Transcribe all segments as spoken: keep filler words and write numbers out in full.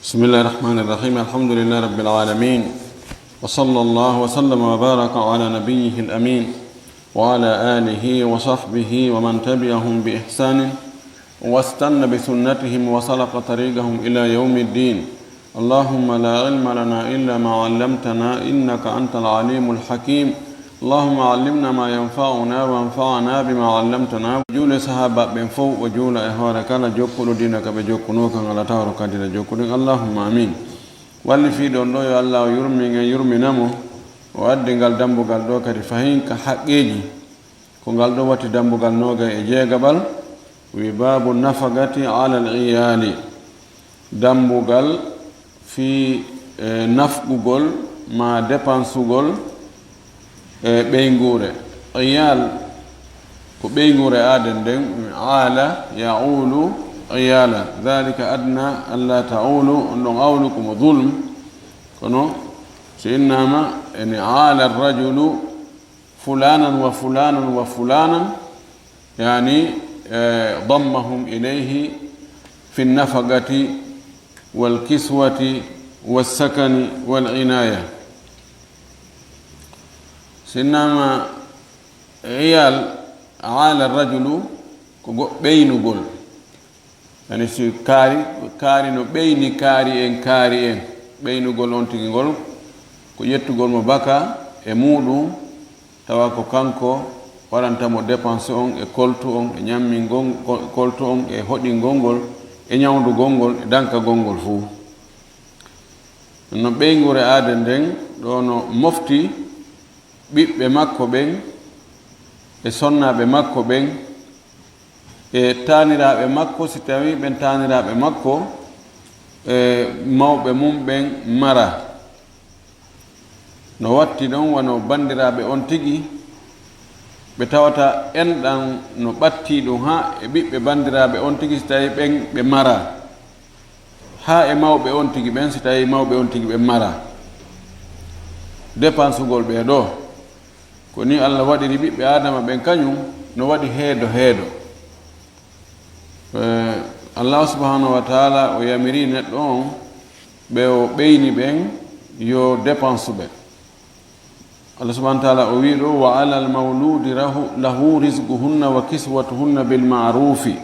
بسم الله الرحمن الرحيم. الحمد لله رب العالمين. وصلى الله وسلم وبارك على نبيه الأمين وعلى آله وصحبه ومن تبعهم بإحسان واستن بسنتهم وسلك طريقهم إلى يوم الدين. اللهم لا علم لنا إلا ما علمتنا إنك أنت العليم الحكيم. اللهم علمنا ما ينفعنا وانفعنا بما علمتنا. Juule sahaaba ɓen fow, o juula e hoore kala jokkuɗo diina ka ɓe jokkunoo kan, ala tawro ka diina jokkuɗen. Allahumma amin. Walli fii ɗon ɗo, yo Allah o yurmin en, yurmina mo. O addi ngal dambugal ɗo kadi fahin ka haqqeeji. Ko ngal ɗo watti dambugal noogay e jeegaɓal, wi baabu nafaqati ala al iyaali. Dambugal fii, eh, nafqugol ma dépensugol, eh, ɓeynguure. Iyaal ko ɓeynguure aaden nden, aala, yaulu, iyaala. Dhalika adna alla taulu, on ɗon awlu ko mo zulm. Kono so innama ene aala rajulu fulanan wa fulanan wa fulanan, yani, eh, dammahum ilayhi fi nafaqati wal kiswati was sakani wal inaya. Sinnama iyal, ala rajulu ko go-, ɓeynugol. Yani si kaari, kaari no ɓeyni kaari en, kaari en. Ɓeynugol on tigi ngol ko ƴettugol mo baka e muɗum, tawa ko kanko waɗanta mo dépense on e koltu on e ñammingol, ko-, koltu on e hoɗingol ngol e ñawndugol ngol e dankagol ngol fuu. No ɓeynguure aaden nden ɗo no mofti ɓiɓɓe makko ɓen e sonnaaɓe makko ɓen e taaniraaɓe makko, si tawii ɓen taaniraaɓe makko e mawɓe mum ɓen mara. No watti ɗon wano banndiraaɓe on tigi, ɓe tawata enɗan no ɓattii ɗum haa e ɓiɓɓe banndiraaɓe on tigi, si tawii ɓen ɓe mara. Haa e mawɓe on tigi ɓen, si tawii mawɓe on tigi ɓe mara. Dépensugol ɓee ɗoo, ko ni Allah waɗiri ɓiɓɓe Aadama ɓen, kañum no waɗi heedo heedo. Eh, Allah subhanahu wa taala o yamiri neɗɗo on, ɓe o ɓeyni ɓen, yo dépense ɓe. Allah subhanahu wa taala o wii ɗo, "Wa alal mawludi rahu-, lahu rizquhunna wa kiswatuhunna bil ma'rufi."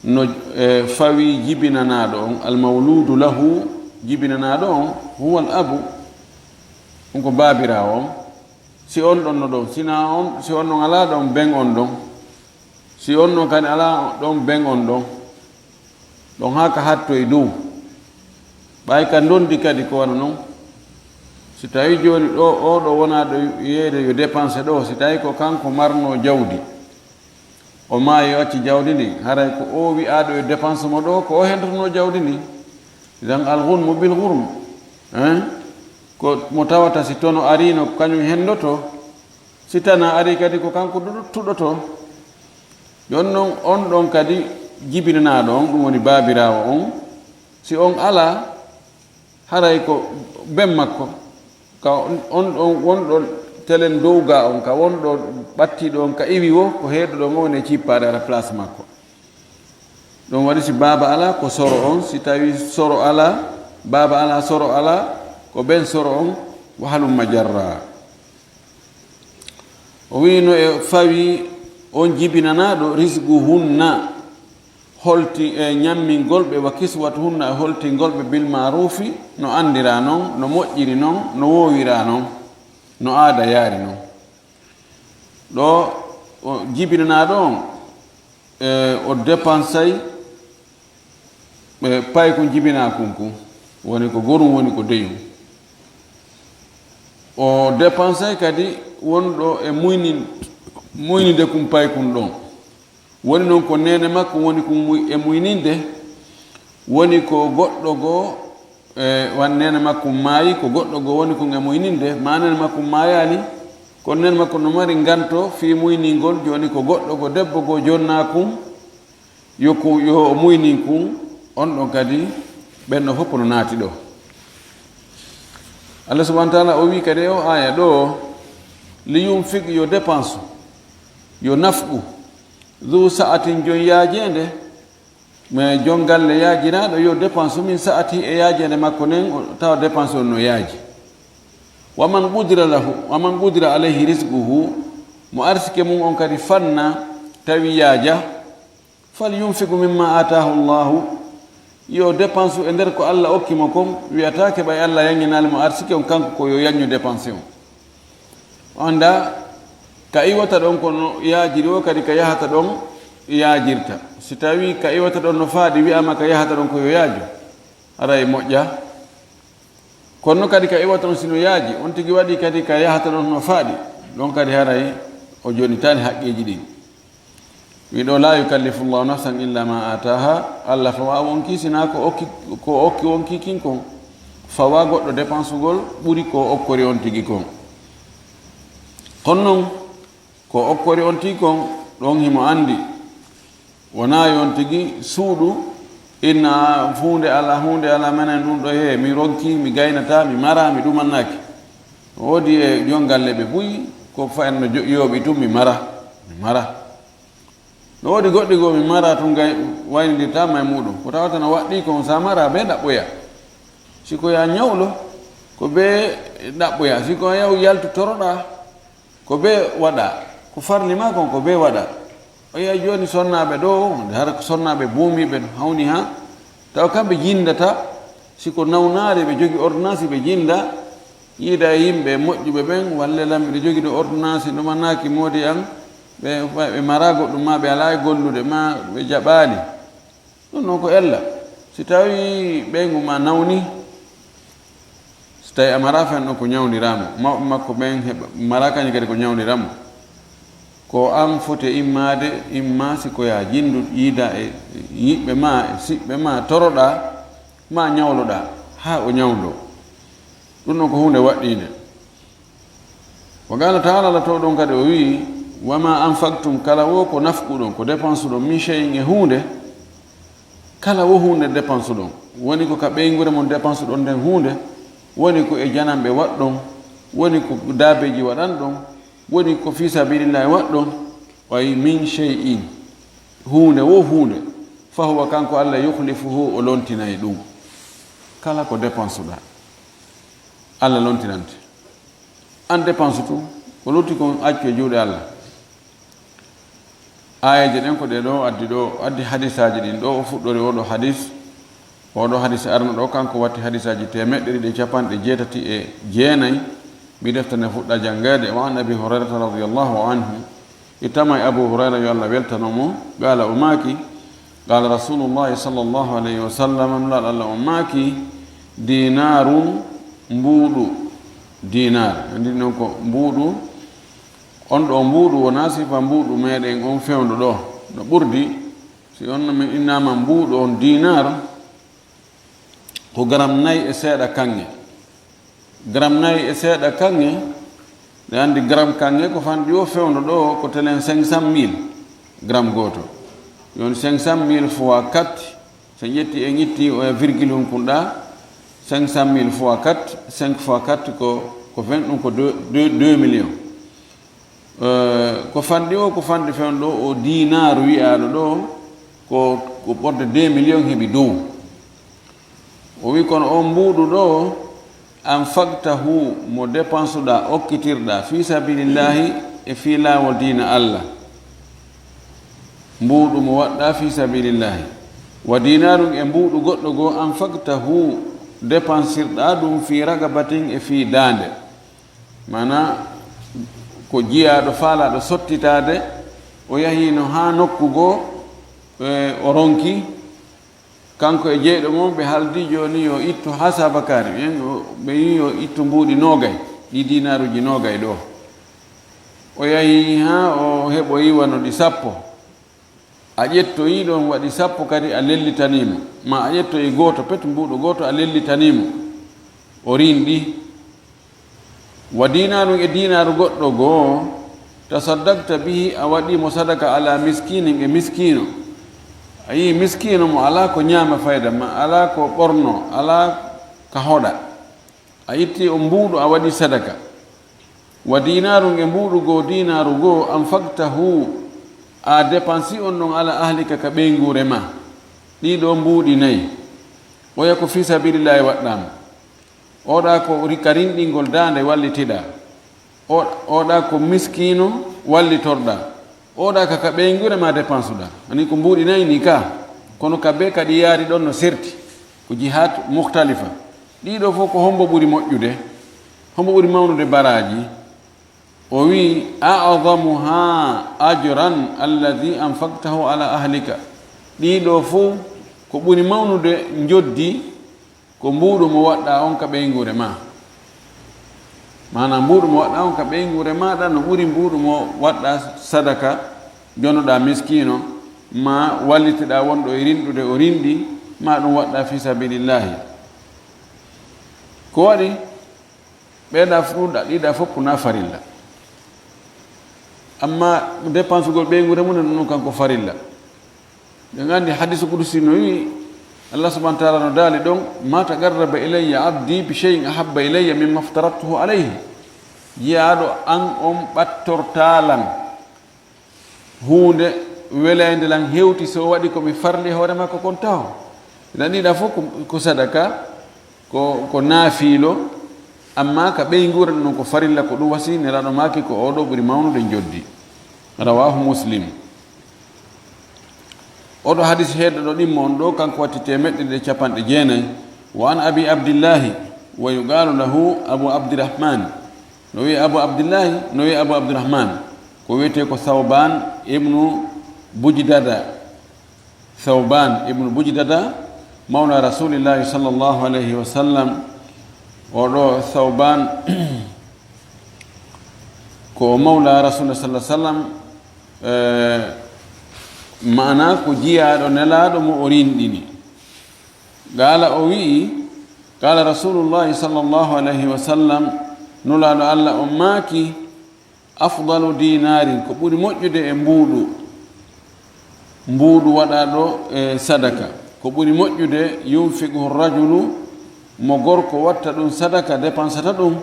No, eh, fawi jibinanaaɗo on, al mawludu lahu, jibinanaaɗo on, huwa al abu, on ko baabiraawo on. Si on ɗon no ɗon, si na on, si on ɗon alaa ɗon, ben on ɗon. Si on ɗon kadi alaa ɗon, ben on ɗon. Ɗon haa ka hattoy dow. Ɓay ka ndondi kadi ko wano non. Si tawi jooni ɗo, oo ɗo wonaa ɗo yeeyde yo dépense ɗo, si tawi ko kanko marnoo jawdi, o maayi, o acci jawdi ndin, haray ko oo wi'aaɗo yo dépense mo ɗo, ko o hendotonoo jawdi ndin. Idan al ghunmu bil ghurm. Hein? Ko mo tawata si tono ariino, ko kañum hendoto. Si tana ari kadi, ko kanko du-, tuɗoto. Jooni non, on ɗon kadi jibinanaaɗo on, ɗum woni baabiraawo on, si on alaa, haray ko ben makko, ka on, on ɗon wonɗo telen dow ga on, ka wonɗo ɓattiiɗo on, ka iwi wo, ko heeɗuɗo on, o woni e cippaade ala place makko. Ɗum waɗi si baaba alaa, ko soro on, si tawi soro alaa, baaba alaa, soro alaa, ko ben soro on, wa halumma jarra. O wi'i no e fawi on jibinanaaɗo rizquhunna, holti e ñammingol ɓe, wa kiswatuhunna e holtingol ɓe bil maarufi, no anndira non, no moƴƴiri non, no woowira non, no aada yaari non. Ɗo o jibinanaaɗo on, e o dépensay ɓe paykun jibinaa kun kun, woni ko gorum, woni ko deyum. O dépensay kadi wonɗo e muynin-, muyninde kun paykun ɗon. Woni non ko neene makko woni kun muy-, e muyninde, woni ko goɗɗo goo, e, wan neene makko maayi, ko goɗɗo goo woni kun e muyninde, ma neene makko maayaali, kono neene makko no mari nganto fii muyningol, jooni ko goɗɗo goo, debbo goo jonnaa kun, yo ku-, yo o muynin kun, on ɗon kadi, ɓen ɗon fof no naati ɗo. Allah subhanahu wa taala o wii kadi e o aaya ɗo, "Li yunfiq", yo dépense, yo nafqu, "zu sa'atin", jon yaajeende, Mais jon galle yaajiraaɗo yo dépense min sa'ati e yaajeende makko nden, o tawa dépense on no yaaji. Wa man qudira lahu, wa man qudira alayhi rizquhu, mo arsike mum on kadi fanna tawi yaaja, fal yunfiqu mimma ataahu Allahu, yo dépense e nder ko Allah okki mo kon, wiyataake ɓay Allah yañinaali mo arsike on, kanko ko yo yañu dépense on. Annda ka iwata ɗon ko no yaajiri o kadi ka yahata ɗon yaajirta. Si tawi ka iwata ɗon no faaɗi, wi'ama ka yahata ɗon ko yo yaaju, haray moƴƴa. Kono kadi ka iwata ɗon si no yaaji, on tigi waɗi kadi ka yahata ɗon no faaɗi, ɗon kadi haray o jonitaali haqqeeji ɗin. Wi ɗo, la yukallifu Allahu nafsan illa ma ataha, Allah fawa wonki sina ko okki, ko okki wonki kin kon. Fawa goɗɗo dépensugol ɓuri ko okkori on tigi kon. Kono non, ko okkori on tigi kon, ɗon himo andi. Wona yon tigi suuɗu, inna hunde ala, hunde ala, menen ɗum ɗo he, mi ronki, mi gaynata, mi mara, mi ɗumannaaki. No woodi e jon galle ɓe buy, ko fa en no jo-, yooɓi tun, mi mara, mi mara. No woodi goɗɗi goo mi mara tun gay-, waynindirtaama e muɗum. Ko tawata no waɗɗii kon sa mara be ɗaɓɓoya. Si ko ya ñawlo, ko be ɗaɓɓoya. Si ko yaw yaltu toroɗa, ko be waɗa. Ko farli ma kon, ko be waɗa. O yiya jooni sonnaaɓe ɗo, nde hara ko sonnaaɓe buumiiɓe no hawni ha. Tawa kamɓe jindata, si ko nawnaare ɓe jogi ordonnance ɓe jinda, yiida e yimɓe moƴƴuɓe ɓen, walle lan miɗo jogi ɗo ordonnance, ɗumanaaki moodi an, ɓe, ɓe mara goɗɗum ma ɓe alaa e gollude ma ɓe jaɓaali. Ɗum noon ko ella. Si tawi ɓeyngu ma nawni, si tawi a mara fen ɗon ko ñawndiraa mo, mawɓe makko ɓen heɓa, mara kañum kadi ko ñawndiraa mo. Ko an foti immaade, imma si ko yaa jinndu yiida e yiɓɓe ma, e siɓɓe ma, toroɗaa, ma ñawloɗaa, haa o ñawndoo. Ɗum ɗon ko huunde waɗɗiinde. Wa qaala taala, Allah to ɗon kadi o wi'i, wa ma anfaqtum, kala wo ko nafquɗon, ko dépensuɗon, min shay'in, e huunde, kala wo huunde dépensuɗon, woni ko ka ɓeynguure mon dépensuɗon nden huunde, woni ko e jananɓe waɗɗon, woni ko daabeeji waɗanɗon, woni ko fi sabilillahi waɗɗon, wa min shay'in, huunde wo huunde, fa huwa, kanko Allah, yukhlifuhu, o lontinay ɗum. Kala ko dépensuɗaa, Allah lontinante. An dépense tun, ko lutti kon accu e juuɗe Allah. Aayeeje ɗen ko ɗe ɗo addi ɗo, addi hadisaaji ɗin ɗo, o fuɗɗori oɗo hadis, oɗo hadis arno ɗo, kanko watti hadisaaji teemeɗɗe ɗiɗi e capanɗe jeetati e jeenay, mi defta nde fuɗɗa janngeede. Wa an Abi Hurayrata radiyallahu anhu, ittama e Abu Hurayra, yo Allah weltano mo, qaala, o maaki, qaala Rasulullahi sallallahu alayhi wa sallam, Nulaaɗo Allah on maaki, dinaarun, mbuuɗu dinaar. Anndi non ko mbuuɗu, on ɗo mbuuɗu wona sifa mbuuɗu meɗen on fewndo ɗo. No ɓurdi, si on min innama mbuuɗu on dinaar, ko garam nayi e seeɗa kaŋŋe. Garam nayi e seeɗa kaŋŋe, ɗe anndi garam kaŋŋe ko fanɗi o fewndo ɗo ko telen cinq cent mille garam gooto. Yon cinq cent mille fois quatre, so ƴetti en itti o e virgule hun kun ɗa, cinq cent mille fois quatre, cinq fois quatre ko, ko vingt, ɗum ko deux, deux, deux millions. Eh, ko fanɗi o, ko fanɗi fewndo o dinaaru wi'aaɗo ɗo, ko, ko ɓorde deux millions heɓi dow. O wi, kono on mbuuɗu ɗo, anfaqtahu, mo dépensuɗa, okkitirɗa, fi sabilillahi, e fi laawol diina Allah. Mbuuɗu mo waɗɗa fi sabilillahi. Wa dinarun, e mbuuɗu goɗɗo goo, anfaqtahu, dépensirɗa ɗum, fi ragabatin, e fi daande. Mana ko jiyaaɗo faalaaɗo sottitaade, o yahiino haa nokku goo, e, o ronki, kanko e jeyɗo mum, ɓe haaldi jooni yo ittu hasaba kaari, ɓen o, ɓe yi yo ittu mbuuɗi noogay, ɗi dinaaruuji noogay ɗo. O yahi haa o heɓoyi wano ɗi sappo. A ƴettoyi ɗon waɗi sappo kadi a lellitanii mo, ma a ƴettoyi gooto pet, mbuuɗo gooto a lellitanii mo, o rinɗi. Wa dinarun, e dinaaru goɗɗo goo, tasaddaqta bihi, a waɗi mo sadaka, ala miskinin, e miskiino. A yii miskiino mo alaa ko ñaama fayda, ma alaa ko ɓorno, alaa ka hoɗa. A itti on mbuuɗu, a waɗi sadaka. Wa dinarun, e mbuuɗu goo, dinaaru goo, anfaqtahu, a dépensi on ɗon, ala ahlika, ka ɓeynguure ma. Ɗii ɗoo mbuuɗi nayi, oya ko fii sabilillahi waɗɗaama. Oɗa ko ri-, ka rinɗingol daande wallitiɗa. O-, oɗa ko miskiino wallitorɗa. Oɗa ka, ka ɓeynguure ma dépense ɗa. Ani ko mbuuɗi nayi ni ka. Kono ka be kadi yaari ɗon no serti. Ko jihaat mukhtalifa. Ɗii ɗoo fof ko hombo ɓuri moƴƴude? Hombo ɓuri mawnude baraaji? O wi'i, "A'zamuha ajran alladhi anfaqtahu ala ahlika." Ɗii ɗoo fof ko ɓuri mawnude njoddi ko mbuuɗu mo waɗɗa on ka ɓeynguure ma. Maanaam, mbuuɗu mo waɗɗa on ka ɓeynguure maaɗa no ɓuri mbuuɗu mo waɗɗa sadaka, jonoɗa miskiino, ma wallitiɗa wonɗo e rinɗude o rinɗi, ma ɗum waɗɗa fii sabilillahi. Ko waɗi? Ɓeeɗa fu-, ɗa-, ɗiɗa fof ko na farilla. Amma dépensegol ɓeynguure mum, ɗum kanko farilla. Ɓe nganndi hadiisu qudusi no wi'i, Allah subhanahu wa ta'ala no daali ɗon, "Ma taqarraba ilayya abdi bi shay'in ahabba ilayya mimma aftaradtuhu alayhi." Jiyaaɗo an on ɓattortaa lan huunde weleende lan hewti so o waɗi ko mi farli e hoore makko kon taho. Ɗan ɗiɗa fof ko, ko sadaka, ko, ko naafiilo, amma ka ɓeynguure ɗum ko farilla, ko ɗum wasi Nelaaɗo maaki ko oɗo ɓuri mawnude njoddi. Rawahu Muslim. Oɗo hadis heedɗo ɗo ɗimmo on ɗo, kanko watti teemeɗɗe ɗiɗi e capanɗe jeenayi. Wa an Abi Abdillahi, wa yuqaalu lahu Abu Abdirahman. No wi'e Abu Abdillahi, no wi'e Abu Abdirahman. Ko wi'etee ko Thawban ibnu Bujdada. Thawban ibnu Bujdada, mawla Rasulillahi sallallahu alayhi wa sallam. Oɗo Thawban ko mawla Rasulullah sallallahu alayhi wa sallam, eh, maana ko jiyaaɗo Nelaaɗo mo o rinɗini. Qaala, o wi'i, qaala Rasulullahi sallallahu alayhi wa sallam, Nulaaɗo Allah on maaki, "Afdalu dinarin, ko ɓuri moƴƴude e mbuuɗu, mbuuɗu waɗaaɗo e sadaka, ko ɓuri moƴƴude, yunfiquhu rajulu, mo gorko watta ɗum sadaka, dépensata ɗum,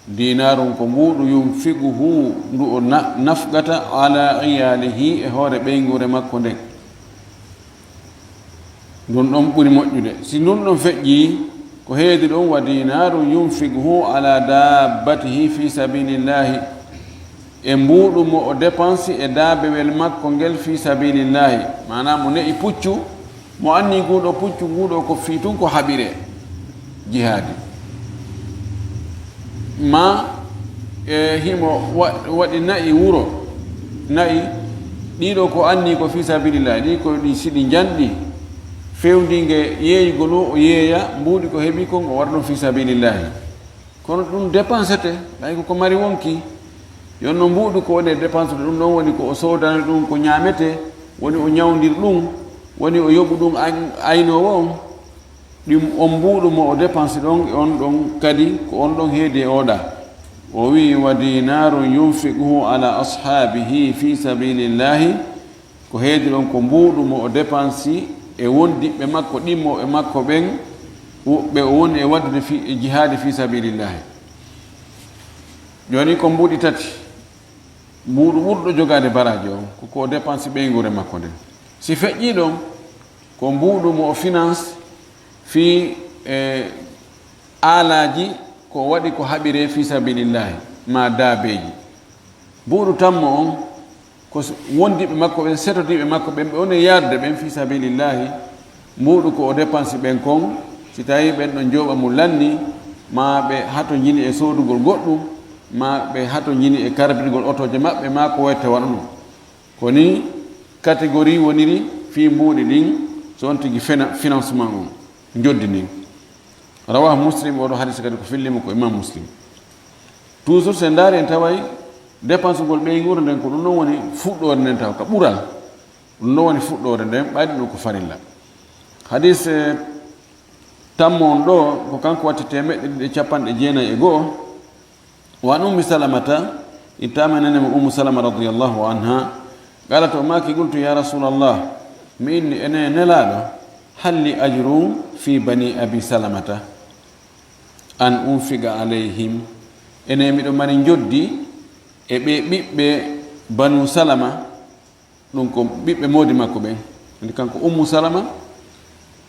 dinarun, ko mbuuɗu, yunfiquhu, ndu o na-, nafqata, ala iyalihi, e hoore ɓeynguure makko nden." Ndun ɗon ɓuri moƴƴude. Si ndun ɗon feƴƴii, ko heedi ɗon, "Wa dinarun yunfiquhu ala dabbatihi fi sabilillahi." E mbuuɗu mo o dépensi e daabewel makko ngel fi sabilillahi. Maanaam, mo ne'i puccu, mo anni nguuɗo puccu, nguuɗo ko fii tun ko haɓire jihaadi. Ma, e himo wa-, waɗi na'i wuro, na'i ɗiɗo ko anni ko fi sabilillah, ɗi ko ɗi siɗi njanɗi, fewndinge yeeyugol o, o yeeya, mbuuɗi ko heɓi kon, o waɗa ɗum fi sabilillahi. Kono ɗum dépensete, ɓay ko ko mari wonki. Yonno mbuuɗu ko woni e dépense, ɗum ɗon woni ko o soodani ɗum ko ñaamete, woni o ñawndir ɗum, woni o yoɓu ɗum an-, aynoowo on. Ɗum on mbuuɗu mo o dépense ɗon, e on ɗon kadi ko on ɗon heedi e oɗa. O wi'i, "Wa dinarun yunfiquhu ala ashabihi fi sabilillahi." Ko heedi ɗon ko mbuuɗu mo o dépensi e wondiɓɓe makko, ɗimmoɓe makko ɓen, wo-, ɓe o woni e waɗude fi, e jihaadi fi sabilillahi. Jooni ko mbuuɗi tati. Mbuuɗu ɓurɗo jogaade baraaji on, ko ko o dépensi ɓeynguure makko nden. Si feƴƴii ɗon, ko mbuuɗu mo o finance fii, e, aalaaji ko o waɗi ko haɓiree fii sabilillahi, maa daabeeji. Mbuuɗu tammo on, ko s-, wondiɓɓe makko ɓen, setodiiɓe makko ɓen, ɓe woni e yaarude ɓen fii sabilillahi. Mbuuɗu ko o dépense ɓen kon, si tawii ɓen ɗon jooɓa mum lanni, maa ɓe hatonjini e soodugol goɗɗum, maa ɓe hatonjini e karbirgol otooje maɓɓe, maa ko watte wano ɗum. Ko nii catégorie woniri fii mbuuɗi ɗin, so on tigi fena-, financement on, njoddi ndin. Rawahu Muslim, oɗo hadis kadi ko fillimo ko Imam Muslim. Toujours, so en ndaari, en taway dépense ngol ɓeynguure nden, ko ɗum ɗon woni fuɗɗoore nden, taw ka ɓural. Ɗum ɗon woni fuɗɗoore nden, ɓayde ɗum ko farilla. Hadis, eh, tammo on ɗo, ko kanko watti teemeɗɗe ɗiɗi e capanɗe jeenayi e go'o. Wa an Ummi Salamata, ittama nene mo Ummu Salama radiyallahu anha. Qalat, o maaki, "Qultu, ya Rasulallah, mi inni, ene Nelaaɗo, hal li ajrun fi bani Abi Salamata an unfiqa alayhim?" Ene miɗo mari njoddi e ɓe ɓiɓɓe Banu Salama, ɗum ko ɓiɓɓe moodi makko ɓen. Andi kanko Ummu Salama,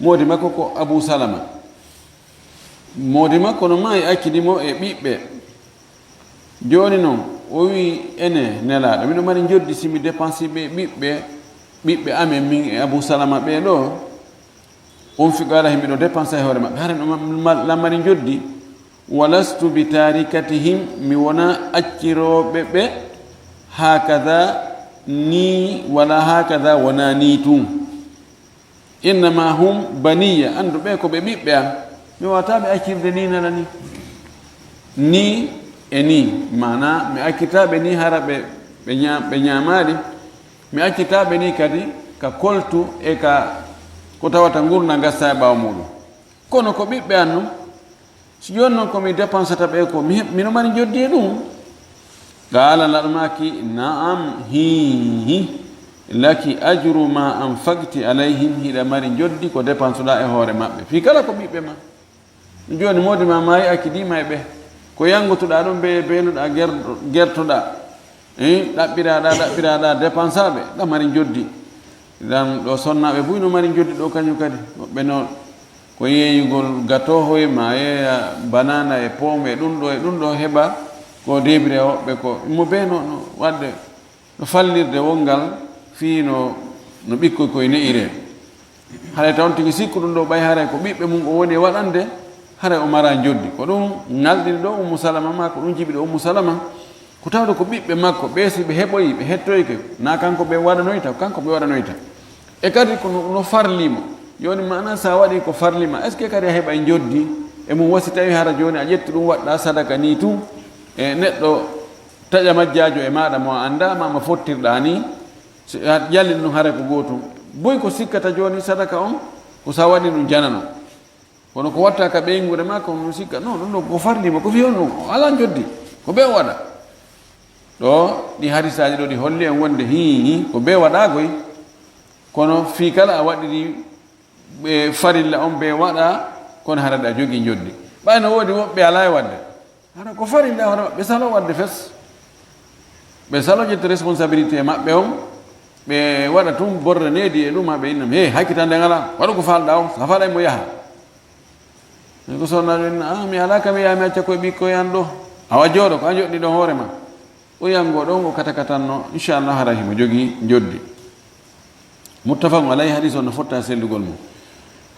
Moodi makko ko Abu Salama. Moodi makko no maayi, accidi mo e ɓiɓɓe. Jooni non, o wi'i, "Ene, Nelaaɗo, miɗo mari njoddi, si mi depansi ɓe ɓiɓɓe, ɓiɓɓe amen min e Abu Salama ɓee ɗoo, on figo alaa, miɗo depansa e hoore maɓɓe, hara miɗo ma-, ma-, lan mari njoddi. Walastu bi taarikatihim, mi wonaa accirooɓe ɓe, haakada nii, wala haakada, wonaa nii tun. Innama hum baniya, anndu ɓe ko ɓe ɓiɓɓe am. Mi waawataa ɓe accirde nii nana nii. Nii e nii, maanaa mi accirtaa ɓe nii hara ɓe, ɓe ñaa-, ɓe ñaamaali. Mi accirtaa ɓe nii kadi ka koltu e ka ko tawata ngurndan gastaa e ɓaawo muuɗum. Kono ko ɓiɓɓe am non. Si jooni non ko mi depansata ɓe ko, mi heɓ-, mino mari njoddi e ɗum?" Qaala, Nelaaɗo maaki, "Na'am, hii, hii, laki ajru ma anfaqti alayhim, hiɗa mari njoddi ko depansuɗaa e hoore maɓɓe. Fii kala ko ɓiɓɓe ma. Jooni moodi ma maayi, accidiima e ɓe. Ko yanngotuɗaa ɗum, ɓe beeluɗaa, ger-, gertoɗaa. Eh, ɗaɓɓiraaɗaa, ɗaɓɓiraaɗaa, depansaaɓe, ɗa mari njoddi. Idan ɗo sonnaaɓe buy no mari njoddi ɗo kañum kadi. Woɓɓe no ko yeeyugol gatoohoy, ma yeeya banana e poom e ɗum ɗo e ɗum ɗo heɓa ko debri e woɓɓe ko. Mo bee no, no waɗde, no fallirde wonngal fii no, no ɓikkoy koye ne'iree. Haray tawon tigi sikku ɗum ɗo ɓay haray ko ɓiɓɓe mum o woni e waɗande, haray o maraa njoddi. Ko ɗum ŋalɗini ɗo Ummu Salama, ma ko ɗum jiɓi ɗo Ummu Salama, ko tawde ko ɓiɓɓe makko, ɓe si ɓe heɓoyi, ɓe hettoyke, na kanko ɓe waɗanoyta, kanko ɓe waɗanoyta. E kadi ko no, no farli mo. Jooni maanaa sa waɗi ko farli ma, est-ce que kadi a heɓay njoddi e mum? Wa si tawi hara jooni a ƴetti ɗum waɗɗa sadaka nii tun, e neɗɗo taƴa majjaajo e maaɗa mo a anndaa ma, mo fottirɗaa nii, si a ƴalli ɗum haray ko gootum. Boy ko sikkata jooni sadaka on, ko sa waɗi ɗum janano. Kono ko watta ka ɓeynguure ma, kono ɗum sikka, non, ɗum ɗo ko farli mo, ko fii honɗum? O alaa njoddi, ko bee o waɗa. Ɗo, ɗi hadisaaji ɗo, ɗi holli en wonde hii, hii, ko bee waɗa koy. Kono fii kala a waɗiri, ɓe farilla on bee waɗa, kono hara ɗa jogii njoddi. Ɓay no woodi woɓɓe alaa e waɗde. Hara ko farilla hoore maɓɓe, salo waɗde fes. Ɓe salo ƴetta responsabilité maɓɓe on, ɓe waɗa tun borre needi e ɗum, ɓe innam, "Hey, hakkitande ngalaa, waɗu ko faalɗaa on, sa faalay mo yaha." Ko sonnaajo inna, "Ah, mi alaa ka mi yaha, mi acca koye ɓikkoy an ɗo. Awa jooɗo, ko a joɗɗi ɗon hoore ma." O yanngo ɗon, o kata katanno, inchallah, hara himo jogii njoddi. Muttafaqun alayhi, hadis on no fotta e sellugol mum.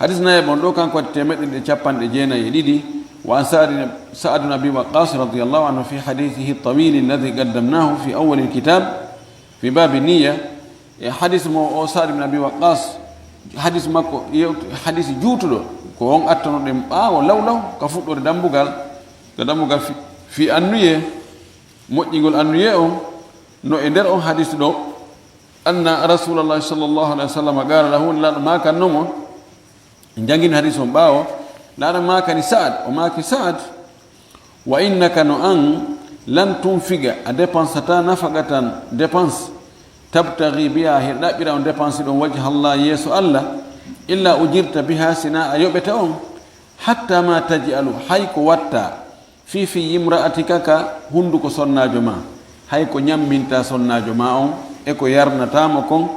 Hadis nayaɓo on ɗo, kanko waɗi teemeɗɗe ɗiɗi e capanɗe jeenayi e ɗiɗi. Wa an Sa'd, Sa'd ibn Abi Waqqas radiyallahu anhu fi hadithihi at-tawil alladhi qaddamnahu fi awwal al-kitab fi bab an-niyya. E hadis mo o Sa'd ibn Abi Waqqas, hadis makko, yewt-, hadis juutuɗo, ko on attonoɗen ɓaawo law law, ka fuɗɗore dambugal, ka dambugal fi, fi annuyee, moƴƴingol annuyee on, no e nder on hadis ɗo, anna Rasulallahi sallallahu alaihi wasallam qala lahu, Nelaaɗo maakanno mo, en jangin hadis on ɓaawo, Nelaaɗo maakani Sa'ad, o maaki, "Sa'ad, wa innaka, no an, lan tunfiqa, a dépensata nafaqatan, dépense, tabtaghi biha, hiɗa ɗaɓɓira on dépense ɗon, wajha Allah, yeeso Allah, illa ujirta biha, sina a yoɓete on, hatta ma taj'alu, hay ko watta, fi fiyyi imra'atika, ka hunduko sonnaajo ma, hay ko ñamminta sonnaajo ma on, e ko yarnata mo kon,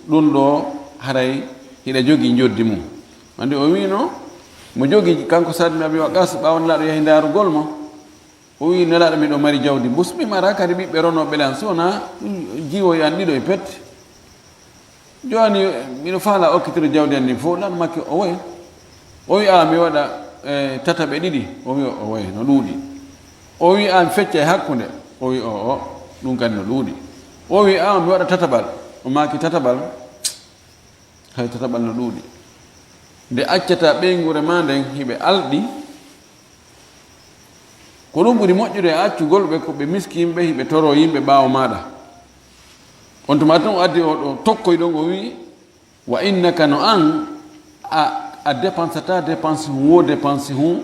ɗum ɗo haray hiɗa jogii njoddi mum." Andi o wiino, mo jogii kanko Sa'd ibn Abi Waqqas, ɓaawo Nelaaɗo yahi ndaarugol mo, o wii, "Nelaaɗo, miɗo mari jawdi mbus, mi mara kadi ɓiɓɓe ronooɓe lan, so wonaa jiwoy an ɗiɗo e pet. Jooni, miɗo faalaa okkitiro jawdi an ndin fof." Nelaaɗo maaki, "O woye." O wii, "A, mi waɗa, eh, tataɓe ɗiɗi?" O wii, "O woye, no ɗuuɗi." O wii, "A, mi fecca e hakkunde?" O wii, "O, o, ɗum kadi no ɗuuɗi." O wii, "A, mi waɗa tataɓal?" O maaki, "Tataɓal? Hay tataɓal no ɗuuɗi. Nde accata ɓeynguure ma nden hiɓe alɗi, ko ɗum ɓuri moƴƴude e accugol ɓe, ko ɓe miskin ɓe, hiɓe toroo yimɓe ɓaawo maaɗa." On tuma tun o addi o ɗo tokkoy ɗon, o wi'i, "Wa innaka, no an, a, a dépensata dépense hun, wo dépense hun,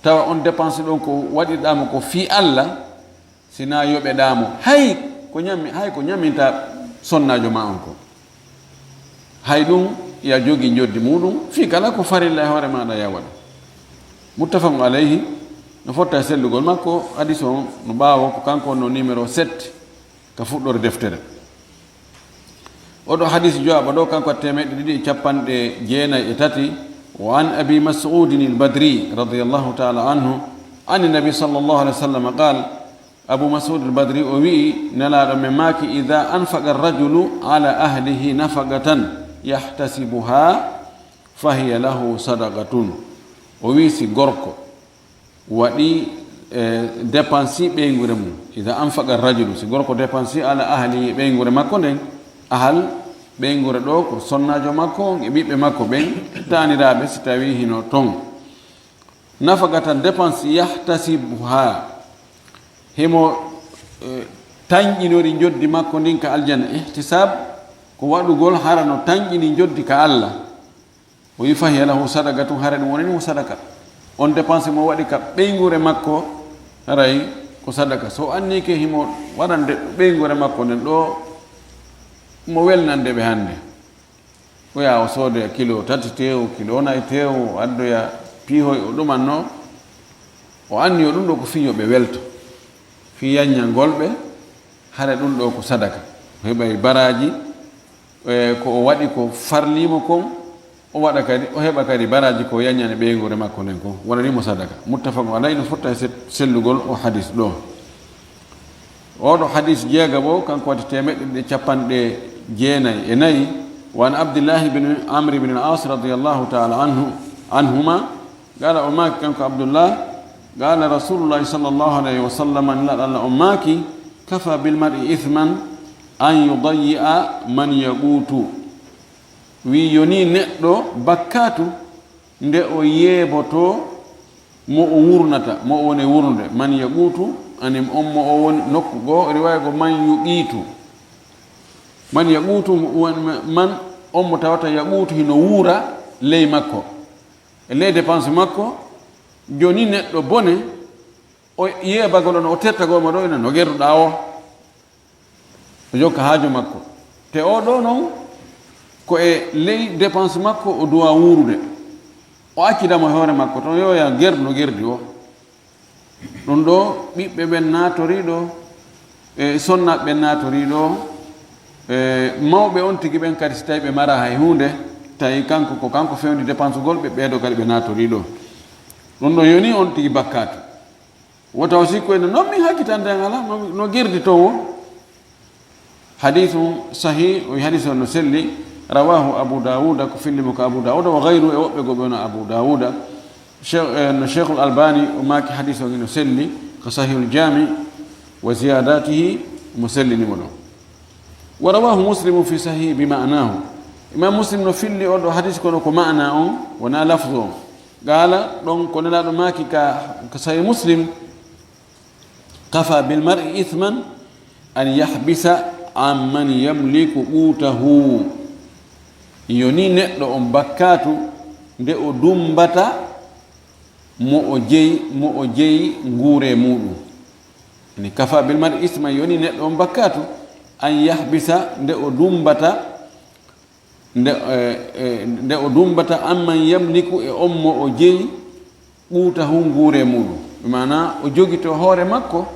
tawa on dépense ɗon ko waɗirɗaa mo ko fii Allah, sina yoɓeɗaa mo, hay ko ñami-, hay ko ñaminta sonnaajo ma on ko. Hay ɗum ya jogii njoddi muɗum, fii kala ko farilla e hoore maaɗa ya waɗa." Muttafaqun alayhi, no fotta e sellugol makko, hadis on no ɓaawo, ko kanko on no numéro sept ka fuɗɗore deftere. Oɗo hadis jowaɓa ɗo, kanko temeɗɗe ɗiɗi e capanɗe jeenayi e tati. Wa an Abi Mas'udin al-Badri radiyallahu ta'ala anhu, an Nabi sallallahu alaihi wasallam qal, Abu Mas'ud al-Badri o wi'i, Nelaaɗo men maaki, "Idha anfaqa ar-rajulu ala ahlihi nafaqatan yahtasibuha, fahiya lahu sadaqatun." O wi'i, si gorko waɗi, eh, dépense ɓeynguure mum, "Idha anfaqa ar-rajulu", si gorko dépense ala ahlihi ɓeynguure makko nden, ahal ɓeynguure ɗo ko sonnaajo makko on e ɓiɓɓe makko ɓen, taaniraaɓe si tawi hino ton. Nafaqatan, dépense, yahtasibuha, himo, eh, tanƴinori njoddi makko ndin ka aljanna. Ihtisab ko waɗugol hara no tanƴini njoddi ka Allah. O wi, "Fahiya lahu sadaqatun", hara ɗum wonani mo sadaka. On dépense mo waɗi ka ɓeynguure makko, haray ko sadaka. So annike himo waɗande ɓeynguure makko nden ɗo, mo welnande ɓe hannde. O yaha o soodoya kilo tati teewu, kilo nayi teewu, o addoya piihoy, o ɗumanno. O anni o ɗum ɗo ko fii yo ɓe welto, fii yanñangol ɓe, hara ɗum ɗo ko sadaka. O heɓay baraaji, e, ko o waɗi ko farlii mo kon, o waɗa kadi, o heɓa kadi baraaji ko yanñani ɓeynguure makko nden kon, wonani mo sadaka. Muttafaqun alayhi, no fotta e set-, sellugol o hadis ɗo. Oɗo hadis jeegabo, kanko wati temeɗɗe ɗiɗi e capanɗe jeenayi e nayi. Wa an Abdillahi bin Amr bin al-As radiyallahu ta'ala anhu, anhuma, qala, o maaki kanko Abdullah, qala Rasulullahi sallallahu alayhi wa sallam, Nelaaɗo Allah on maaki, "Kafa bil mar'i ithman an yudayyi'a man yaqutu." Wi, yoni neɗɗo bakkatu nde o yeeboto mo o wurnata, mo o woni wurnude. Man yaqutu, ani on mo o woni nokku goo, riwaya goo, man yuqitu. Man yaqutu, man, on mo tawata yaqutu hino wuura ley makko, e ley dépense makko. Joni neɗɗo bone, o yeebagol on, o tertagol mo ɗo, ina no gerduɗaa o. O jokka haaju makko. Te o ɗo non, ko e ley dépense makko o duwa wuurude. O accida mo hoore makko ton, yo ya gerdu no gerdi o. Ɗum ɗo, ɓiɓɓe ɓen naatorii ɗo, e sonnaaɓe ɓen naatorii ɗo, e mawɓe on tigi ɓen kadi, si tawi ɓe mara hay huunde, tawi kanko, ko kanko fewndi dépensegol ɓe, ɓee ɗo kadi ɓe naatorii ɗo. Ɗum ɗo yoni on tigi bakkaatu. Wota o sikku ene non min hakkitande an alaa, no, no gerdi to wo. Hadithun sahih, o wi hadith on no selli. Rawahu Abu Dawuda, ko filli mo ko Abu Dawuda, wa ghayru, e woɓɓe goo ɓe wona Abu Dawuda. Sheikh, eh, no Sheikhul Albani, o maaki hadith on no selli, ko Sahihul Jami wa ziyadatihi, mo sellini mo ɗon. Wa rawahu Muslimu fi sahih bi ma'nahu. Imam Muslim no filli on ɗo hadith kono ko ma'na on, wona lafzu on. Qala, ɗon ko Nelaaɗo maaki ka, ka Sahih Muslim, "Kafa bil mar'i ithman an yahbisa amman yamliku qutahu." Yoni neɗɗo on bakkaatu nde o dumbata mo o jeyi, mo o jeyi nguure muuɗum. Ni kafa bil mar'i ithman, yoni neɗɗo on bakkaatu an yahbisa, nde o dumbata nde, e, e, nde o dumbata amman yamliku, e on mo o jeyi, quutahu, nguure muuɗum. Bi maana o jogito hoore makko,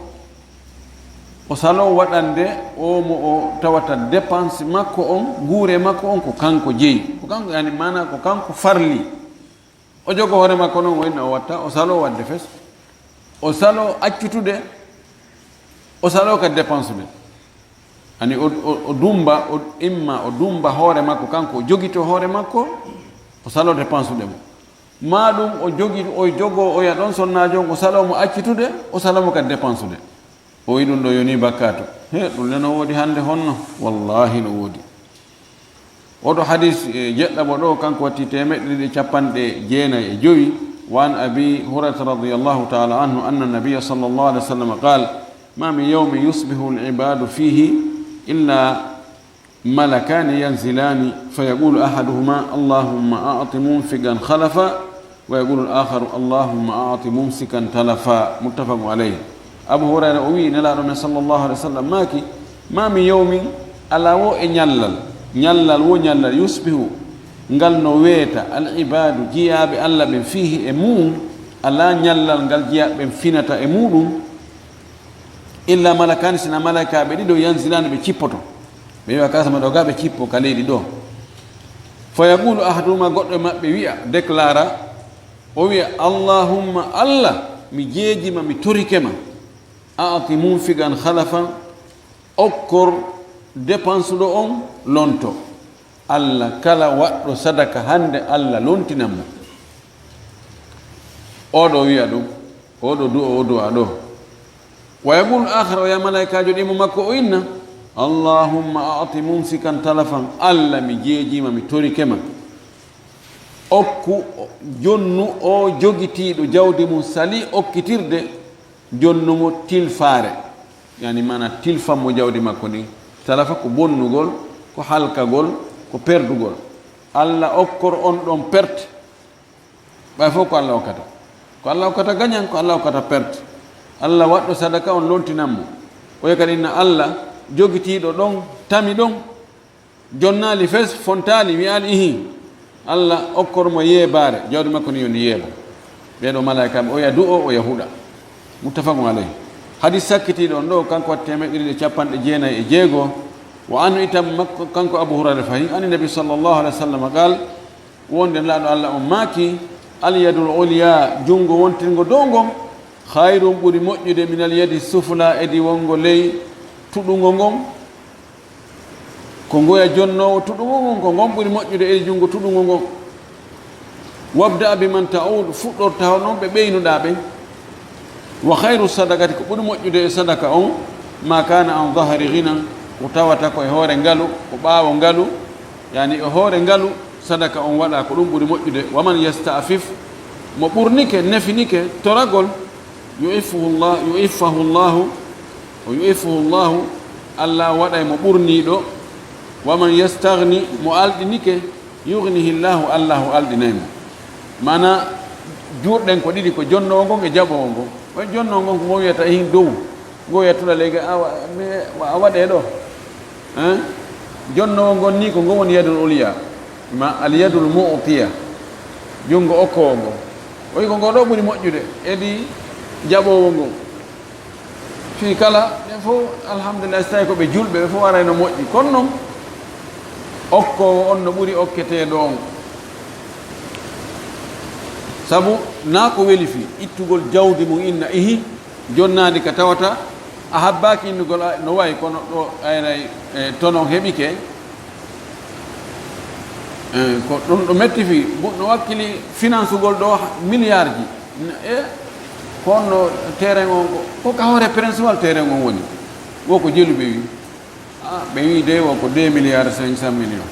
o salo waɗande o mo o tawata dépense makko on, nguure makko on ko kanko jeyi. Ko kanko, yani maana ko kanko farli. O jogo hoore makko non, o inna o watta, o salo wadde fes. O salo accutude, o salo ka dépensude. Ani o, o, o dumba, o imma, o dumba hoore makko, kanko o jogito hoore makko, o salo dépensude mo. Ma ɗum o jogi, o jogo oya ɗon sonnaajo on, o salo mo accutude, o salo mo ka dépensude. O wi ɗum ɗo yoni bakkaatu. He, ɗum le no woodi hannde honno? Wallahi no woodi. Oɗo hadis, e, jeɗɗaɓo ɗo, kanko watti temeɗɗe ɗiɗi e capanɗe jeenayi e jowi. Wa an Abi Hurayrata radiyallahu ta'ala anhu anna Nabiyya sallallahu alayhi wa sallam qal, "Ma min yawmin yusbihu al-ibadu fihi illa malakani yanzilani, fa yaqulu ahaduhuma, Allahumma a'ti munfiqan khalafa, wa yaqulu al-akharu, Allahumma a'ti mumsikan talafa." Muttafaqun alayh. Abu Hurayra o wi, Nelaaɗo men sallallahu alayhi wa sallam maaki, "Ma min yawmin, alaa wo e ñallal, ñallal wo ñallal, yusbihu, ngal no weeta, al-ibaadu, jiyaaɓe Allah ɓen, fiihi, e mu'un, alaa ñallal ngal jiyaaɓe ɓen finata e muɗum, illa malakaani, sina malaykaaɓe ɗiɗo, yanzilaani, ɓe cippoto." Ɓe wi'a ka sama ɗo, ga ɓe cippo ka leydi ɗo. Fa yaqulu ahaduhuma, goɗɗo e maɓɓe wi'a, déclara, o wi'a, "Allahumma, Allah, mi jeejima, mi torike ma. A'ti munfiqan khalafan, okkor dépensuɗo on lonto." Allah, kala waɗɗo sadaka hande, Allah lontinan mo. Oɗo wi'a ɗum, oɗo du'a, o du'a ɗo. Wa yaqulu akhar, o ya malaikaajo ɗimo makko o inna, "Allahumma a'ti mumsikan talafan, Allah mi jeejima, mi torike ma. Okku jonnu o jogitiiɗo jawdi mum sali okkitirde, jonnu mo tilfaare." Yani mana tilfan mo jawdi makko ndin. Talafa ko bonnugol, ko halkagol, ko perdugol. Allah okkor on ɗon perte. Ɓay fof ko Allah okkata. Ko Allah okkata gañan, ko Allah okkata perte. Allah waɗɗo sadaka on lontinan mo. O wi'a kadi inna Allah jogitiiɗo ɗon, tami ɗon, jonnaali fes, fontaali, wi'aali ihi. Allah okkor mo yeebaare, jawdi makko ni yoni yeeba. Ɓee ɗo malaa'ika ɓe, o wi'a du'o, o yahuɗa. Muttafaqun alayhi. Hadis sakkitiiɗo on ɗo, kanko waɗi teemeɗɗe ɗiɗi e capanɗe jeenayi e jeego. Wa anhu, itam makko, kanko Abu Hurayra fahi, ani Nabi sallallahu alaihi wasallam qal, wonde Nulaaɗo Allah on maaki, "Al yadul ulya, junngo wontingo dow ngon, khayrun, ɓuri moƴƴude, minal yadi sufla, edi wongo ley tuɗungo ngon." Ko ngoya jonnoowo tuɗungo ngon, ko ngon ɓuri moƴƴude edi junngo tuɗungo ngon. "Wabda biman ta'ud, fuɗɗorta hono ɓe ɓeynuɗaa ɓen. Wa khayru sadaqati, ko ɓuri moƴƴude e sadaka on, ma kana an dhahri ghinan, ko tawata ko e hoore ngalu, ko ɓaawo ngalu, yani e hoore ngalu sadaka on waɗa, ko ɗum ɓuri moƴƴude. Wa man yasta'fif, mo ɓurnike, nefinike toragol, yu'iffuhu Allah, yu'iffahu Allahu, o yu'iffuhu Allahu, Allah waɗay mo ɓurniiɗo. Wa man yastaghni, mo alɗinike, yughnihi Allahu, Allahu alɗinay mo." Mana, juurɗen ko ɗiɗi, ko jonnoowo ngon e jaɓoowo ngon. Oy jonnoowo ngon ko ngon wiyata e hin dow, ngon wiyata tula leyga, awa, me, a waɗe ɗo. Hein? Jonnoowo ngon ni ko ngon woni yadul ulya, ma al yadul mu'tiya, junngo okkoowo ngon. Oy ko ngo ɗo ɓuri moƴƴude, edi jaɓoowo ngon. Fii kala, ɓen fof, alhamdulillah, so tawi ko ɓe julɓe, ɓe fof arayno moƴƴi. Kono noon, okkoowo on no ɓuri okketeeɗo on. Sabu, naa ko weli fii, ittugol jawdi mum inna, ihi, jonnaandi ka tawata, a habbaaki innugol, a, no wayi kono ɗo ayray, e, tono heɓike. Eh, ko ɗum ɗo metti fii, bu-, no wakkili finansugol ɗo ha-, milliard ji. N-, e, ko honno terrain on ko, ko ka hoore principal terrain on woni. Wo ko jelu ɓe wi. Ah, ɓe wi de wo ko deux milliards cinq cent millions.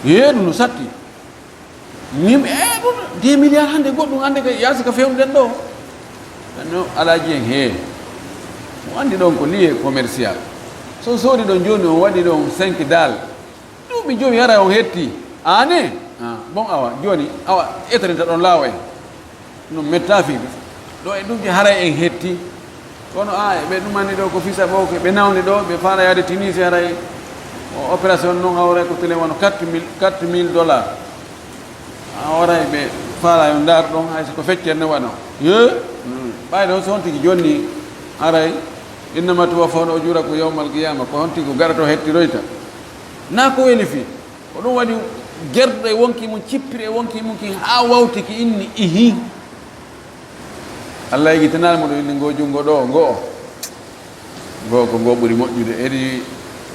Hee, ɗum no satti. Min, e, ɗum deux milliards hannde goɗɗum hannde ko yaasi ko fewnuɗen ɗo. No alaaji en hee. Mo anndi ɗon ko lieu commercial. So soodi ɗon jooni on waɗi ɗon cinq daal. Duuɓi jowi hara on hetti. Aane? Ah, bon, awa, jooni, awa, etarinta ɗon laawo en. No metta fii. Ɗo e ɗum haray en hetti. Kono, ah, ɓe ɗumani ɗo ko fisa ɓooke, ɓe nawni ɗo, ɓe faala yaade Tunis haray. O opération non hawray ko tele wano quatre mille, quatre mille dollars. Ah, haray ɓe faala yo ndaar ɗon, hay so ko feccere ne wano. Ye? Mm. Ɓay ɗo so on tigi jonni haray, "Innama tuwaffawna ujurakum yawmal qiyama", ko on tigi ko garato hettiroyta. Na ko weli fii. Ko ɗum waɗi gerɗo e wonki mum, cippiri e wonki mum ki haa wawti ki inni, "Ihi." Allah yigitanaali mo ɗo inni ngo junngo ɗo, ngo. Ngo ko ngo ɓuri moƴƴude. Edi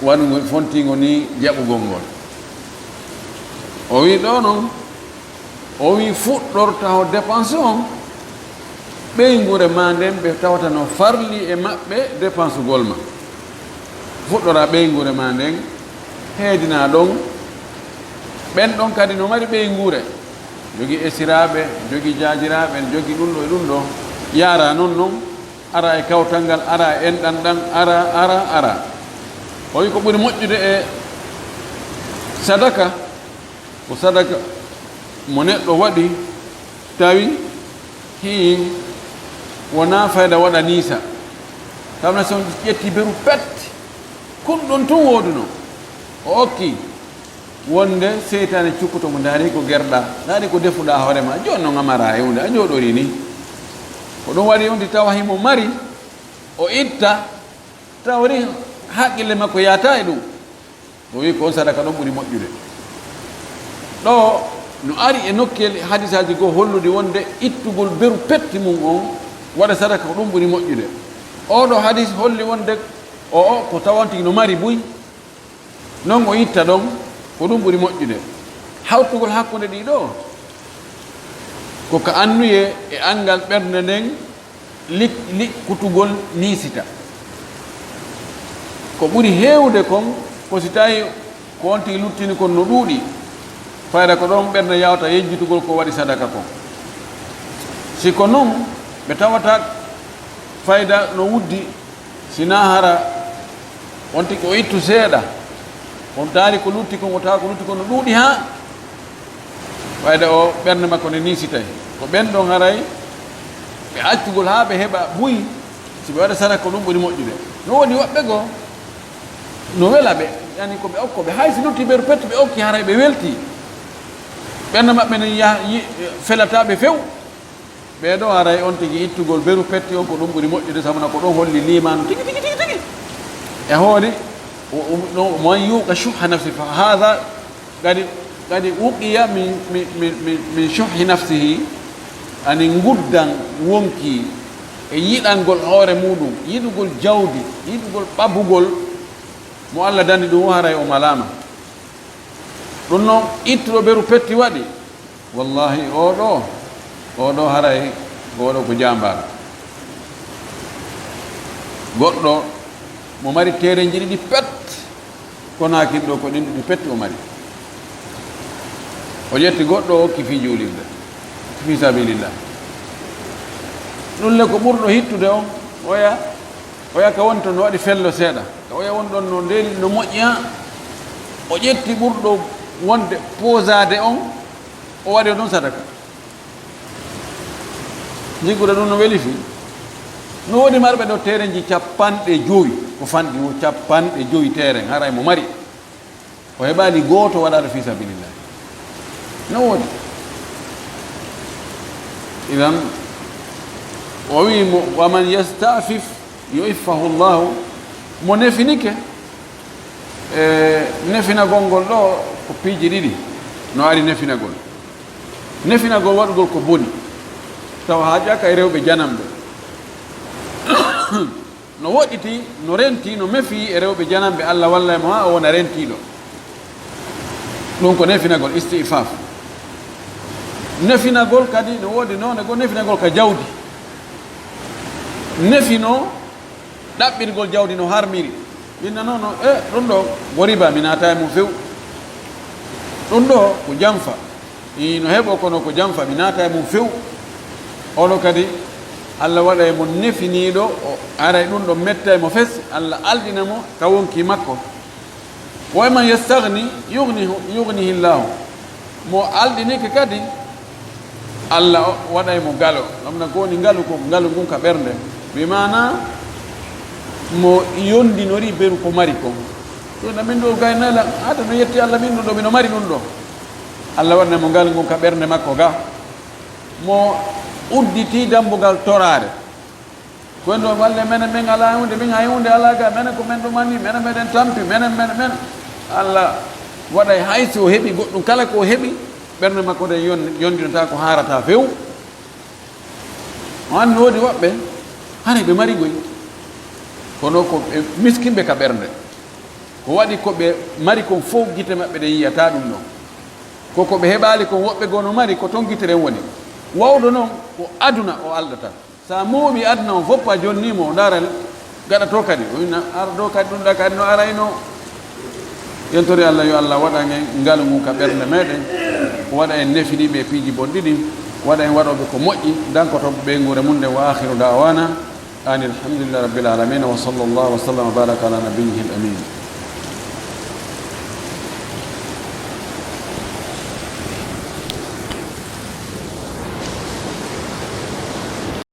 waɗugo fontingo ni jaɓugol ngol. O wi ɗo noon, o wi fuɗɗorta ho dépense on, ɓeynguure ma nden ɓe tawata no farli e maɓɓe dépensugol ma. Fuɗɗora ɓeynguure ma nden, heedina ɗon, ɓen ɗon kadi no mari ɓeynguure. Jogi esiraaɓe, jogi jaajiraaɓe, jogi ɗum ɗo e ɗum ɗo. Yaara non non, ara e kawtal ngal, ara e enɗan ɗan, ara, ara, ara. O wi ko ɓuri moƴƴude e sadaka, ko sadaka mo neɗɗo waɗi, tawi hii wonaa fayda waɗa niisa. Kam na so on ƴetti beru pet, kun ɗon tun wooduno. O okki. Wonde seytaane cukkoto mo, ndaari ko gerɗa, ndaari ko defuɗa hoore ma, jooni non a mara e huunde, a jooɗori ni. Ko ɗum waɗi on ti tawa himo mari, o itta, tawri haqqille makko yaata e ɗum. O wi'i ko on sadaka ɗon ɓuri moƴƴude. Ɗo no ari e nokkeli hadisaaji goo hollude wonde ittugol beru petti mum on waɗa sadaka ko ɗum ɓuri moƴƴude. Oɗo hadis holli wonde o, o ko tawantigi no mari buy, non o itta ɗon ko ɗum ɓuri moƴƴude. Hawtugol hakkunde ɗi ɗo ko ka annuye e anngal ɓernde nden lik-, likkutugol niisita. Ko ɓuri heewde kon ko si tawi ko on tigi luttini kon no ɗuuɗi, fayda ko ɗon ɓernde yawta yejjitugol ko waɗi sadaka kon. Si ko non, ɓe tawata fayda no wuddi, si na hara on tigi o ittu seeɗa, on taari ko lutti kon, o tawa ko lutti kon no ɗuuɗi haa fayda o ɓernde makko ne niisitay. Ko ɓen ɗon haray ɓe accugol haa ɓe heɓa buy, si ɓe waɗa sadaka ko ɗum ɓuri moƴƴude. No woodi woɓɓe goo, no wela ɓe, yani ko ɓe okko ɓe, hay si lutti beru petti ɓe okki, haray ɓe welti. Ɓernde maɓɓe ne yaha, yi-, felataa ɓe few. Ɓee ɗoo haray on tigi ittugol beru petti on ko ɗum ɓuri moƴƴude, sabu na ko ɗon holli liimaanu tigi, tigi, tigi, tigi. E hoore, o, o, no, "Man yuqa shuhha nafsi fa hadha qad, qad wuqiya min, min, min, min, min shuhhi nafsihi." Ani nguddan wonki e yiɗangol hoore muuɗum, yiɗugol jawdi, yiɗugol ɓabugol mo Allah dani ɗum, o haray o malaama. Ɗum noon, ittuɗo beru petti waɗi. Wallahi, oo ɗoo, oo ɗoo haray, oo ɗoo ko jaambaaro. Goɗɗo mo mari teerenji ɗiɗi pet, kono hakin ɗoo ko ɗin ɗiɗi pet o mari. O ƴetti goɗɗo o hokki fii juulirde, fii sabilillah. Ɗum le ko ɓurɗo hittude on, oya, oya ka woni toon no waɗi fello seeɗa. Ka oya woni ɗon no ndeeni no moƴƴi haa o ƴetti ɓurɗo wonde posaade on, o waɗi ɗum sadaka. Jiggude ɗum no weli fii. No woodi marɓe ɗo teerenji capanɗe jowi, ko fanɗi wo capanɗe jowi teeren, haray mo mari. O heɓaali gooto waɗaaɗo fii sabilillah. No woodi. Idan, o wi'i mo, "Wa man yasta'fif yu'iffahu Allahu." Mo nefinike, e nefinagol ngol ɗo ko piiji ɗiɗi no ari nefinagol. Nefinagol waɗugol ko boni, tawa haajaaka e rewɓe jananɓe. No woɗɗiti, no renti, no mefi e rewɓe jananɓe, Allah wallay mo haa o wona rentiiɗo. Ɗum ko nefinagol, isti'faf. Nefinagol kadi no woodi noone goo, nefinagol ka jawdi. Nefino ɗaɓɓirgol jawdi no harmiri. Inna noon, no, e, ɗum ɗo ko riba, mi naata e mum few. Ɗum ɗo ko janfa. I no heɓo, kono ko janfa, mi naata e mum few. Oɗo kadi, Allah waɗay mo nefiniiɗo, o aray ɗum ɗo metta e mo fes, Allah alɗina mo ka wonki makko. Wa man yastagni yugnihu, yugnihi Llahu. Mo alɗinike kadi, Allah o-, waɗay mo galo. Ɗum na ko woni ngalu ko, ngalu ngun ka ɓernde. Bi maana, mo yondinori beru ko mari kon. Ɗum na min ɗo gaynala, hata no yetti Allah min ɗum ɗo, mino mari ɗum ɗo. Allah waɗana mo ngal ngun ka ɓernde makko ga. Mo udditi dambugal toraare. Ko en ɗo walle menen, men alaa huunde, min hay huunde alaa ga, menen ko men ɗumani, menen meɗen tampi, menen, menen, menen. Allah waɗay hay si o heɓi goɗɗum, kala ko o heɓi, ɓernde makko ɗen yon-, yondinata ko haarata few. O anndi woodi woɓɓe, haray ɓe mari goy. Kono ko ɓe miskinɓe ka ɓernde. Ko waɗi ko ɓe mari kon fow gite maɓɓe ɗen yi'ata ɗum ɗon. Ko ko ɓe heɓaali kon woɓɓe goo no mari, ko ton gite ɗen woni. Wawɗo non ko aduna o alɗata. Sa mooɓi aduna on fof a jonni mo, o ndaara gaɗa to kadi. O winna ara ɗo kadi, ɗum ɗa kadi no arayno. Yentori Allah, yo Allah waɗan en ngalu ngun ka ɓernde meɗen. O waɗa en nefiniiɓe e piiji bonɗi ɗin. Waɗa en waɗooɓe ko moƴƴi, dankoto ɓeynguure mum nden. Wa akhiru da'wana anil hamdulillahi rabbil alamin. Wa sallallahu wa sallam wa baraka ala nabiyyihil amin.